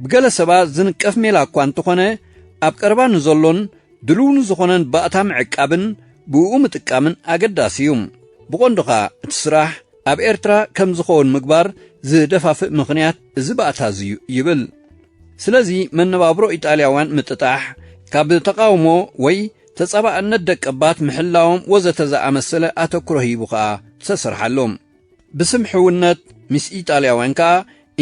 ብገለ ሰባት ዝንቀፍ ሜላ እኳ እንተኾነ፣ ኣብ ቀረባ ንዘሎን ድሉው ንዝኾነን ባእታ ምዕቃብን ብእኡ ምጥቃምን ኣገዳሲ እዩ። ብቐንዱ ኸኣ እቲ ስራሕ ኣብ ኤርትራ ከም ዝኸውን ምግባር ዝደፋፍእ ምኽንያት እዚ ባእታ እዚ እዩ ይብል። ስለዚ መነባብሮ ኢጣልያውያን ምጥጣሕ፣ ካብ ተቓውሞ ወይ ተጻባእነት ደቀባት ምሕላዎም ወዘተ ዝኣመሰለ ኣተኩሮ ሂቡ ኸኣ ተሰርሓሉ። ብስም ሕውነት ምስ ኢጣልያውያን ከኣ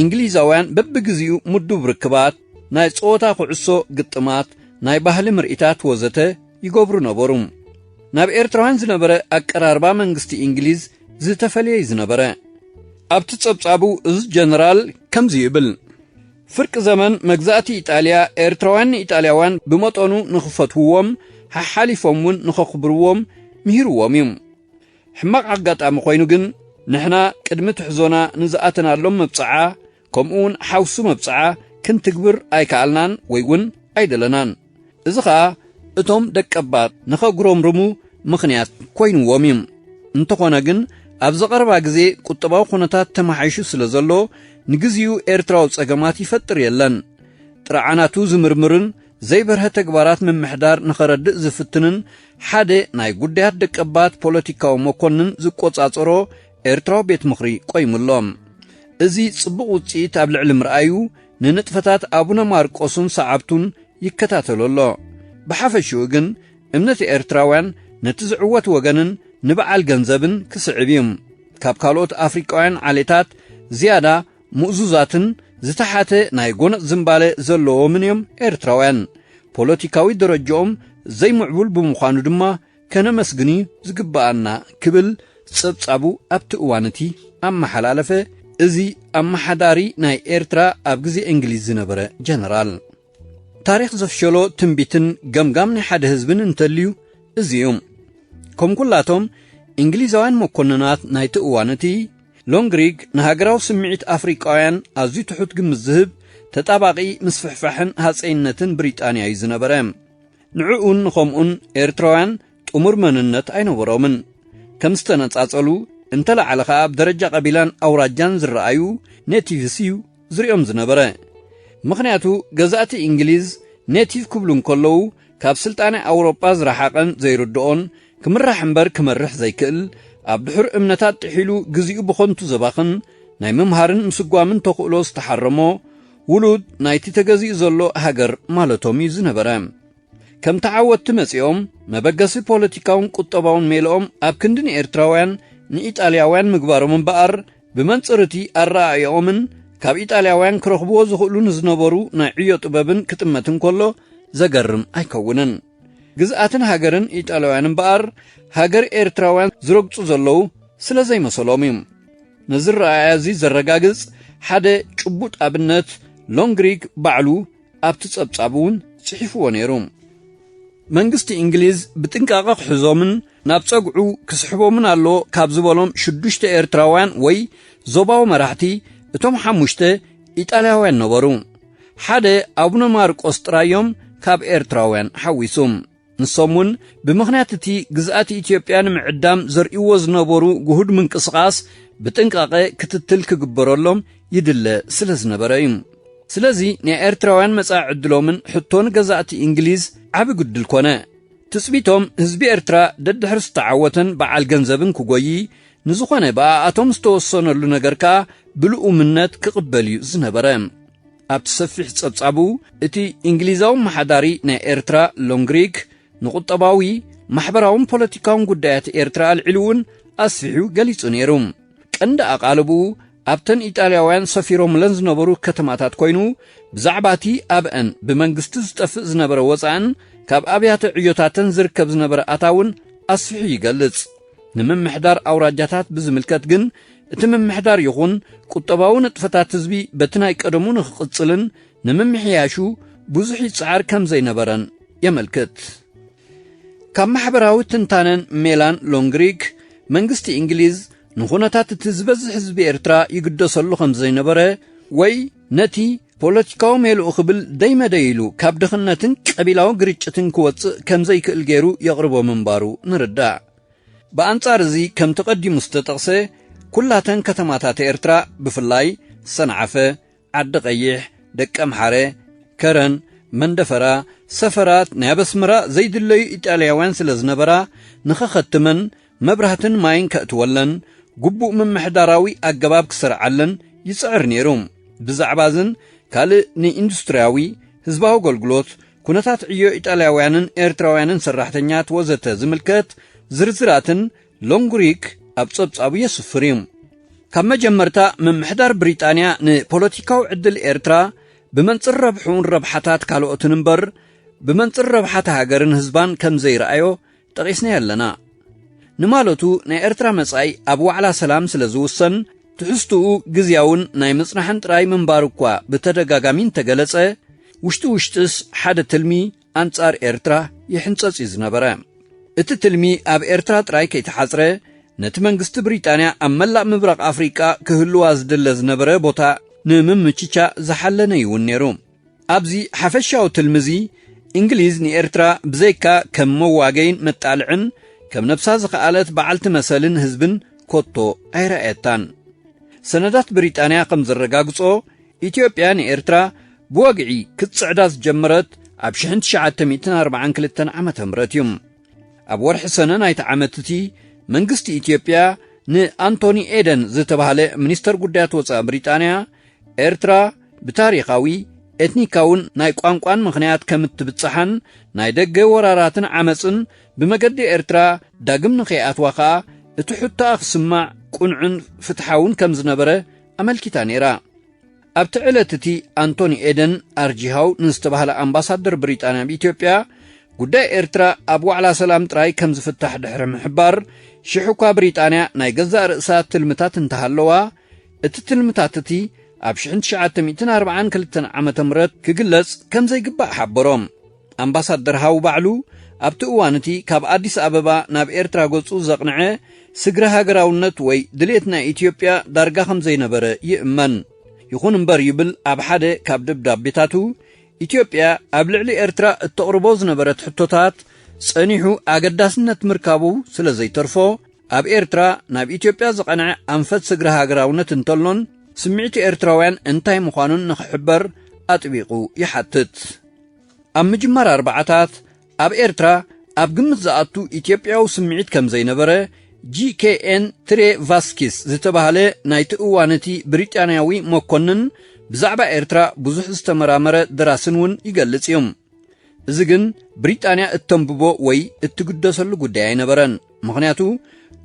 እንግሊዛውያን በብግዜኡ ምዱብ ርክባት፣ ናይ ጸወታ ኩዕሶ ግጥማት፣ ናይ ባህሊ ምርኢታት ወዘተ ይገብሩ ነበሩ። ናብ ኤርትራውያን ዝነበረ ኣቀራርባ መንግስቲ እንግሊዝ ዝተፈልየ እዩ ዝነበረ። ኣብቲ ጸብጻቡ እዚ ጀነራል ከምዚ ይብል፣ ፍርቂ ዘመን መግዛእቲ ኢጣልያ፣ ኤርትራውያን ንኢጣልያውያን ብመጠኑ ንኽፈትውዎም፣ ሓሓሊፎም እውን ንኸኽብርዎም ምሂርዎም እዩ። ሕማቕ ኣጋጣሚ ኮይኑ ግን፣ ንሕና ቅድሚ ትሕዞና ንዝኣተናሎም መብጽዓ፣ ከምኡ እውን ሓውሲ መብጽዓ ክንትግብር ኣይከኣልናን ወይ እውን ኣይደለናን። እዚ ኸኣ እቶም ደቀባት ንኸጉረምርሙ ምኽንያት ኮይንዎም እዩ። እንተኾነ ግን፣ ኣብዚ ቀረባ ግዜ ቁጠባዊ ኩነታት ተመሓይሹ ስለ ዘሎ፣ ንግዚኡ ኤርትራዊ ጸገማት ይፈጥር የለን። ጥርዓናቱ ዝምርምርን ዘይበርሀ ተግባራት ምምሕዳር ንኸረድእ ዝፍትንን ሓደ ናይ ጉዳያት ደቀባት ፖለቲካዊ መኮንን ዝቆጻጸሮ ኤርትራዊ ቤት ምኽሪ ቆይሙ ኣሎ። እዚ ጽቡቕ ውጽኢት ኣብ ልዕሊ ምርኣዩ፣ ንንጥፈታት ኣቡነ ማርቆስን ሰዓብቱን ይከታተሎ ኣሎ። ብሓፈሽኡ ግን፣ እምነት ኤርትራውያን ነቲ ዝዕወት ወገንን ንበዓል ገንዘብን ክስዕብ እዩ። ካብ ካልኦት ኣፍሪቃውያን ዓሌታት ዝያዳ ምእዙዛትን ዝተሓተ ናይ ጎነጽ ዝንባለ ዘለዎምን እዮም ኤርትራውያን። ፖለቲካዊ ደረጃኦም ዘይምዕቡል ብምዃኑ ድማ ከነመስግን እዩ ዝግብኣና ክብል ጸብጻቡ ኣብቲ እዋን እቲ ኣመሓላለፈ። እዚ ኣመሓዳሪ ናይ ኤርትራ ኣብ ግዜ እንግሊዝ ዝነበረ ጀነራል። ታሪኽ ዘፍሸሎ ትንቢትን ገምጋም ናይ ሓደ ህዝብን እንተልዩ እዚ እዩ። ከም ኩላቶም እንግሊዛውያን መኮንናት ናይቲ እዋን እቲ፣ ሎንግሪግ ንሃገራዊ ስምዒት ኣፍሪቃውያን ኣዝዩ ትሑት ግምት ዝህብ ተጣባቂ ምስፍሕፋሕን ሃጸይነትን ብሪጣንያ እዩ ዝነበረ። ንዕኡን ንኸምኡን ኤርትራውያን ጥሙር መንነት ኣይነበሮምን። ከም ዝተነጻጸሉ እንተለዓለ ኸኣ፣ ኣብ ደረጃ ቀቢላን ኣውራጃን ዝረኣዩ ኔቲቭስ እዩ ዝርእዮም ዝነበረ። ምኽንያቱ፣ ገዛእቲ እንግሊዝ ኔቲቭ ክብሉ እንከለዉ፣ ካብ ስልጣነ ኣውሮጳ ዝረሓቐን ዘይርድኦን፣ ክምራሕ እምበር ክመርሕ ዘይክእል፣ ኣብ ድሑር እምነታት ጥሒሉ፣ ግዜኡ ብኸንቱ ዘባኽን፣ ናይ ምምሃርን ምስጓምን ተኽእሎ ዝተሓረሞ ውሉድ ናይቲ ተገዚኡ ዘሎ ሃገር ማለቶም እዩ ዝነበረ። ከም ተዓወትቲ መጺኦም፣ መበገሲ ፖለቲካውን ቁጠባውን ሜልኦም ኣብ ክንዲ ንኤርትራውያን ንኢጣልያውያን ምግባሮም እምበኣር፣ ብመንጽር እቲ ኣረኣእያኦምን ካብ ኢጣልያውያን ክረኽብዎ ዝኽእሉ ንዝነበሩ ናይ ዕዮ ጥበብን ክጥመት እንከሎ ዘገርም ኣይከውንን። ግዝኣትን ሃገርን ኢጣልያውያን እምበኣር፣ ሃገር ኤርትራውያን ዝረግጹ ዘለዉ ስለ ዘይመሰሎም እዩ። ነዚ ረኣያ እዚ ዘረጋግጽ ሓደ ጭቡጥ ኣብነት ሎንግሪግ ባዕሉ ኣብቲ ጸብጻብ እውን ጽሒፍዎ ነይሩ። መንግስቲ እንግሊዝ ብጥንቃቐ ክሕዞምን ናብ ጸግዑ ክስሕቦምን ኣለዎ ካብ ዝበሎም ሽዱሽተ ኤርትራውያን ወይ ዞባዊ መራሕቲ፣ እቶም ሓሙሽተ ኢጣልያውያን ነበሩ። ሓደ ኣቡነ ማርቆስ ጥራይ እዮም ካብ ኤርትራውያን ሓዊሱ። ንሶም እውን ብምኽንያት እቲ ግዝኣት ኢትዮጵያ ንምዕዳም ዘርእይዎ ዝነበሩ ግሁድ ምንቅስቓስ ብጥንቃቐ ክትትል ክግበረሎም ይድለ ስለ ዝነበረ እዩ። ስለዚ ናይ ኤርትራውያን መጻኢ ዕድሎምን ሕቶ ንገዛእቲ እንግሊዝ ዓቢ ግድል ኮነ። ትጽቢቶም ህዝቢ ኤርትራ ደድሕሪ ዝተዓወተን በዓል ገንዘብን ክጎዪ፣ ንዝኾነ ብኣኣቶም ዝተወሰነሉ ነገር ከኣ ብልኡምነት ክቕበል እዩ ዝነበረ። ኣብቲ ሰፊሕ ጸብጻቡ፣ እቲ እንግሊዛዊ ኣመሓዳሪ ናይ ኤርትራ ሎንግሪክ ንቁጠባዊ፣ ማሕበራውን ፖለቲካውን ጉዳያት ኤርትራ ኣልዒሉ እውን ኣስፊሑ ገሊጹ ነይሩ። ቀንዲ ኣቓልብኡ ኣብተን ኢጣልያውያን ሰፊሮምለን ዝነበሩ ከተማታት ኮይኑ፣ ብዛዕባ እቲ ኣብአን ብመንግስቲ ዝጠፍእ ዝነበረ ወጻእን ካብ ኣብያተ ዕዮታተን ዝርከብ ዝነበረ ኣታውን ኣስፊሑ ይገልጽ። ንምምሕዳር ኣውራጃታት ብዝምልከት ግን፣ እቲ ምምሕዳር ይኹን ቁጠባዊ ንጥፈታት ህዝቢ በቲ ናይ ቀደሙ ንኽቕጽልን ንምምሕያሹ ብዙሕ ይጽዓር ከም ዘይነበረን የመልክት። ካብ ማሕበራዊ ትንታነን ሜላን ሎንግሪክ፣ መንግስቲ እንግሊዝ ንኹነታት እቲ ዝበዝሕ ህዝቢ ኤርትራ ይግደሰሉ ከም ዘይነበረ ወይ ነቲ ፖለቲካዊ ሜልኡ ክብል ደይመደይ ኢሉ ካብ ድኽነትን ቀቢላዊ ግርጭትን ክወጽእ ከም ዘይክእል ገይሩ የቕርቦ ምንባሩ ንርዳእ። ብኣንጻር እዚ፣ ከምቲ ቀዲሙ ዝተጠቕሰ፣ ኩላተን ከተማታት ኤርትራ፣ ብፍላይ ሰንዓፈ፣ ዓዲ ቀይሕ፣ ደቀምሓረ፣ ከረን፣ መንደፈራ፣ ሰፈራት ናይ ኣብ ኣስመራ ዘይድለዩ ኢጣልያውያን ስለ ዝነበራ፣ ንኸኸትመን መብራህትን ማይን ከእትወለን፣ ግቡእ ምምሕዳራዊ ኣገባብ ክሰርዓለን ይጽዕር ነይሩ። ብዛዕባ እዝን ካልእ ንኢንዱስትርያዊ፣ ህዝባዊ ኣገልግሎት፣ ኩነታት ዕዮ ኢጣልያውያንን ኤርትራውያንን ሰራሕተኛት ወዘተ ዝምልከት ዝርዝራትን ሎንግሪክ ኣብ ጸብጻቡ የስፍር እዩ። ካብ መጀመርታ ምምሕዳር ብሪጣንያ ንፖለቲካዊ ዕድል ኤርትራ ብመንጽር ረብሕኡን ረብሓታት ካልኦትን እምበር ብመንጽር ረብሓት ሃገርን ህዝባን ከም ዘይረኣዮ ጠቒስናዮ ኣለና። ንማለቱ ናይ ኤርትራ መጻኢ ኣብ ዋዕላ ሰላም ስለ ዝውሰን ትሕዝትኡ ግዝያውን ናይ ምጽናሕን ጥራይ ምንባሩ እኳ ብተደጋጋሚ እንተገለጸ፣ ውሽጢ ውሽጥስ ሓደ ትልሚ ኣንጻር ኤርትራ ይሕንጸጽ እዩ ዝነበረ። እቲ ትልሚ ኣብ ኤርትራ ጥራይ ከይተሓጽረ፣ ነቲ መንግስቲ ብሪጣንያ ኣብ መላእ ምብራቕ ኣፍሪቃ ክህልዋ ዝድለ ዝነበረ ቦታ ንምምችቻ ዝሓለነ እዩ እውን ነይሩ። ኣብዚ ሓፈሻዊ ትልሚ እዚ፣ እንግሊዝ ንኤርትራ ብዘይካ ከም መዋገይን መጣልዕን፣ ከም ነብሳ ዝኸኣለት በዓልቲ መሰልን ህዝብን ኮቶ ኣይረኣየታን። ሰነዳት ብሪጣንያ ከም ዘረጋግጾ፣ ኢትዮጵያ ንኤርትራ ብወግዒ ክትጽዕዳ ዝጀመረት ኣብ ሽሕን ትሽዓተ ሚእትን ኣርባዓን ክልተን ዓመተ ምህረት እዩ። ኣብ ወርሒ ሰነ ናይቲ ዓመት እቲ፣ መንግስቲ ኢትዮጵያ ንኣንቶኒ ኤደን ዝተባህለ ሚኒስተር ጉዳያት ወጻኢ ብሪጣንያ፣ ኤርትራ ብታሪኻዊ፣ ኤትኒካውን ናይ ቋንቋን ምኽንያት ከም እትብጽሓን፣ ናይ ደገ ወራራትን ዓመጽን ብመገዲ ኤርትራ ዳግም ንኸይኣትዋ ኸኣ፣ እቲ ሕቶኣ ክስማዕ ቅኑዕን ፍትሓውን ከም ዝነበረ ኣመልኪታ ነይራ። ኣብቲ ዕለት እቲ፣ ኣንቶኒ ኤደን ኣርጂሃው ንዝተባህለ ኣምባሳደር ብሪጣንያ ኣብ ኢትዮጵያ፣ ጉዳይ ኤርትራ ኣብ ዋዕላ ሰላም ጥራይ ከም ዝፍታሕ ድሕሪ ምሕባር፣ ሽሕ እኳ ብሪጣንያ ናይ ገዛእ ርእሳ ትልምታት እንተሃለዋ፣ እቲ ትልምታት እቲ ኣብ ሽሕን ትሽዓተ ሚእትን ኣርባዓን ክልተን ዓመተ ምህረት ክግለጽ ከም ዘይግባእ ሓበሮም። ኣምባሳደር ሃው ባዕሉ ኣብቲ እዋን እቲ ካብ ኣዲስ ኣበባ ናብ ኤርትራ ገጹ ዘቕንዐ ስግረ ሃገራውነት ወይ ድሌት ናይ ኢትዮጵያ ዳርጋ ከም ዘይነበረ ይእመን። ይኹን እምበር ይብል ኣብ ሓደ ካብ ደብዳቤታቱ፣ ኢትዮጵያ ኣብ ልዕሊ ኤርትራ እተቕርቦ ዝነበረት ሕቶታት ጸኒሑ ኣገዳስነት ምርካቡ ስለ ዘይተርፎ፣ ኣብ ኤርትራ ናብ ኢትዮጵያ ዝቐንዐ ኣንፈት ስግረ ሃገራውነት እንተሎን ስምዒት ኤርትራውያን እንታይ ምዃኑን ንኽሕበር ኣጥቢቑ ይሓትት። ኣብ ምጅማር ኣርባዓታት ኣብ ኤርትራ ኣብ ግምት ዝኣቱ ኢትዮጵያዊ ስምዒት ከም ዘይነበረ፣ ጂ ኬ ኤን ትሬ ቫስኪስ ዝተባህለ ናይቲ እዋን እቲ ብሪጣንያዊ መኮንን ብዛዕባ ኤርትራ ብዙሕ ዝተመራመረ ደራስን እውን ይገልጽ እዩ። እዚ ግን ብሪጣንያ እተንብቦ ወይ እትግደሰሉ ጉዳይ ኣይነበረን። ምኽንያቱ፣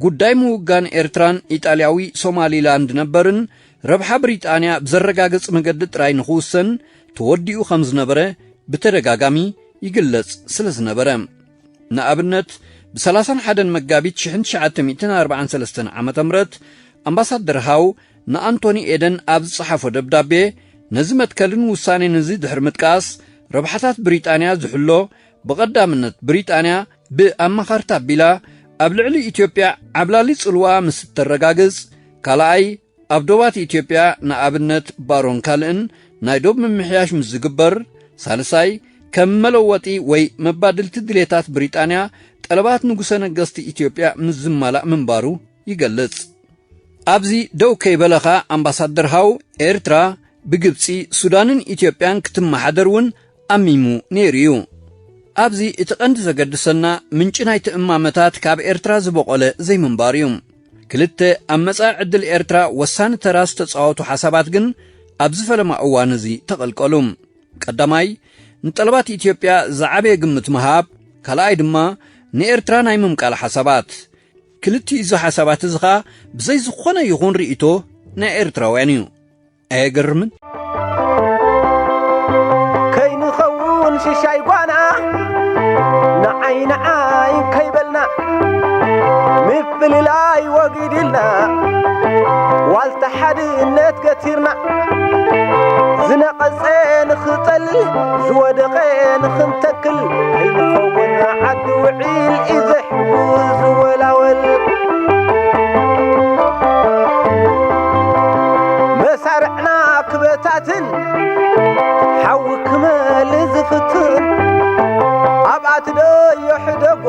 ጉዳይ ምውጋን ኤርትራን ኢጣልያዊ ሶማሊላንድ ነበርን ረብሓ ብሪጣንያ ብዘረጋግጽ መገዲ ጥራይ ንኽውሰን ተወዲኡ ከም ዝነበረ ብተደጋጋሚ ይግለጽ ስለ ዝነበረ። ንኣብነት፣ ብ ሰላሳን ሓደን መጋቢት ሽሕን ትሽዓተ ሚእትን ኣርባዓን ሰለስተን ዓመተ ምህረት ኣምባሳደር ሃው ንኣንቶኒ ኤደን ኣብ ዝጸሓፎ ደብዳቤ፣ ነዚ መትከልን ውሳኔን እዚ ድሕሪ ምጥቃስ፣ ረብሓታት ብሪጣንያ ዝሕሎ፣ ብቐዳምነት ብሪጣንያ ብኣማኻርታ ኣቢላ ኣብ ልዕሊ ኢትዮጵያ ዓብላሊ ጽልዋ ምስ እተረጋግጽ፣ ካልኣይ ኣብ ዶባት ኢትዮጵያ ንኣብነት ባሮን ካልእን ናይ ዶብ ምምሕያሽ ምስ ዝግበር፣ ሳልሳይ ከም መለወጢ ወይ መባድልቲ ድሌታት ብሪጣንያ ጠለባት ንጉሰ ነገስቲ ኢትዮጵያ ምስ ዝማላእ ምንባሩ ይገልጽ። ኣብዚ ደው ከይበለ ኸኣ ኣምባሳደር ሃው ኤርትራ ብግብጺ፣ ሱዳንን ኢትዮጵያን ክትመሓደር እውን ኣሚሙ ነይሩ እዩ። ኣብዚ እቲ ቀንዲ ዘገድሰና ምንጪ ናይቲ እማመታት ካብ ኤርትራ ዝበቖለ ዘይምንባር እዩ። ክልተ ኣብ መጻኢ ዕድል ኤርትራ ወሳኒ ተራ ዝተጻወቱ ሓሳባት ግን ኣብዚ ፈለማ እዋን እዚ ተቐልቀሉ። ቀዳማይ፣ ንጠለባት ኢትዮጵያ ዝዓበየ ግምት ምሃብ፣ ካልኣይ ድማ ንኤርትራ ናይ ምምቃል ሓሳባት። ክልቲኡ እዚ ሓሳባት እዚ ኸኣ ብዘይ ዝኾነ ይኹን ርእይቶ ናይ ኤርትራውያን እዩ። ኣየገርምን? ከይንኸውን ሽሻይ ጓና ንዓይ ንዓይ ከይበልና ምፍልላይ ወጊድልና ዋልታ ሓድነት ገቲርና ዝነቐጸ ንኽጠልል ዝወደቐ ንኽንተክል ከይንኸውን ዓዲ ውዒል እዩ ዘሕጉዝ ዝወላወል መሳርዕና ክበታትን ሓዊ ክመል ዝፍትን ኣብኣ ትደዮ ሕደጎ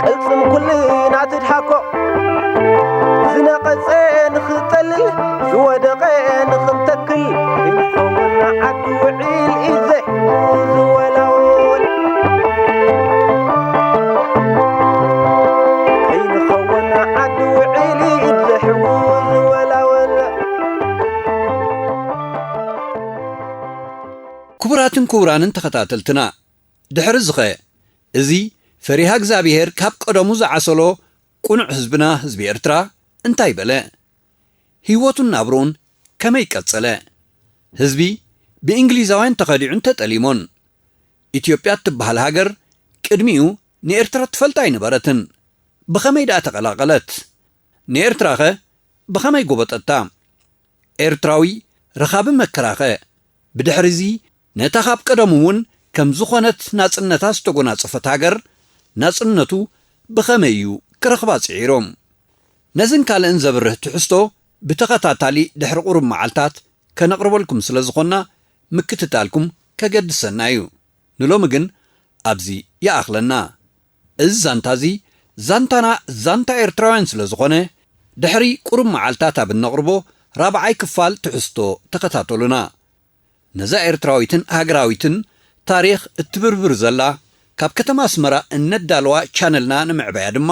ቅልጽም ኩልና ትድሃኮ ዝነቐጸ ንኽጠልል ዝወደቐ ንኽንተክል ክንኸውን ዓዲ ውዒል እዩ ዘሕጉዝ ዝወላወል ከይንኸውን ዓዲ ውዒል እዩ ዘሕጉዝ ዝወላወል ክቡራትን ክቡራንን ተኸታተልትና፣ ድሕሪ ዝኸ እዚ ፈሪሃ እግዚኣብሔር ካብ ቀደሙ ዝዓሰሎ ቅኑዕ ህዝብና ህዝቢ ኤርትራ እንታይ በለ? ህይወቱን ናብርኡን ከመይ ቀጸለ? ህዝቢ ብእንግሊዛውያን ተኸዲዑን ተጠሊሞን። ኢትዮጵያ እትበሃል ሃገር ቅድሚኡ ንኤርትራ ትፈልጣ ኣይነበረትን። ብኸመይ ደኣ ተቐላቐለት? ንኤርትራኸ ብኸመይ ጎበጠታ? ኤርትራዊ ረኻቢ መከራኸ? ብድሕሪዚ ነታ ካብ ቀደሙ እውን ከም ዝኾነት ናጽነታ ዝተጎናጸፈት ሃገር ናጽነቱ ብኸመይ እዩ ክረኽባ ጽዒሮም? ነዝን ካልእን ዘብርህ ትሕዝቶ ብተኸታታሊ ድሕሪ ቁሩብ መዓልታት ከነቕርበልኩም ስለ ዝኾንና ምክትታልኩም ከገድሰና እዩ። ንሎሚ ግን ኣብዚ ይኣኽለና። እዚ ዛንታ እዚ ዛንታና ዛንታ ኤርትራውያን ስለ ዝኾነ ድሕሪ ቁሩብ መዓልታት ኣብ እነቕርቦ ራብዓይ ክፋል ትሕዝቶ ተኸታተሉና። ነዛ ኤርትራዊትን ሃገራዊትን ታሪኽ እትብርብር ዘላ ካብ ከተማ ኣስመራ እነዳልዋ ቻነልና ንምዕባያ ድማ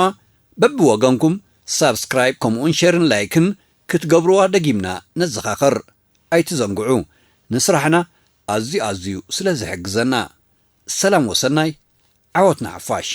በብወገንኩም ሳብስክራይብ ከምኡውን ሼርን ላይክን ክትገብርዋ ደጊምና ነዘኻኽር። ኣይትዘንግዑ፣ ንስራሕና ኣዝዩ ኣዝዩ ስለ ዝሕግዘና። ሰላም ወሰናይ፣ ዓወት ንሓፋሽ።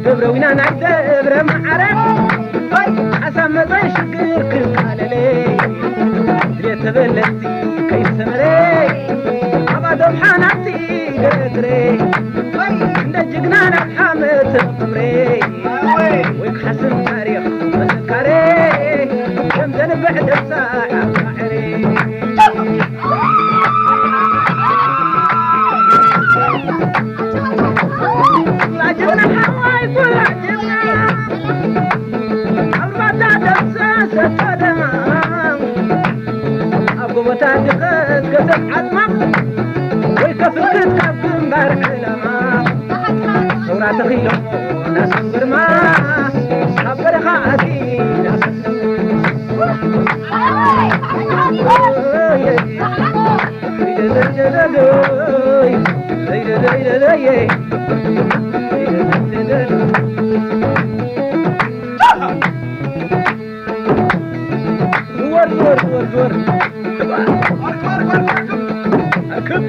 ደብረ ዊና ናይ ደብረ መዓረ ሓሳብ መጸ ሽግር ክቃለለ ድሌት ተበለቲ ከይሰመረ ኣብ ኣዶም ሓናቲ ገረትረ እንደ ጅግና ናብ ሓመት ተምሬ ወይ ክሓስብ ታሪኽ መዘካሬ ከም ዘንብዕ ደብሳ ዓባዕሬ ኣብ ጎቦታት ድኸት ገሰብ ዓጽማ ወይ ከፍክት ካብ ግንባር ዕላማ ሰውራ ተኺሎ ናስም ግርማ ካብ በረኻ ኣቲ ናስም ዝወር ዝወር ዝወር ዝወር። ኣርክብ።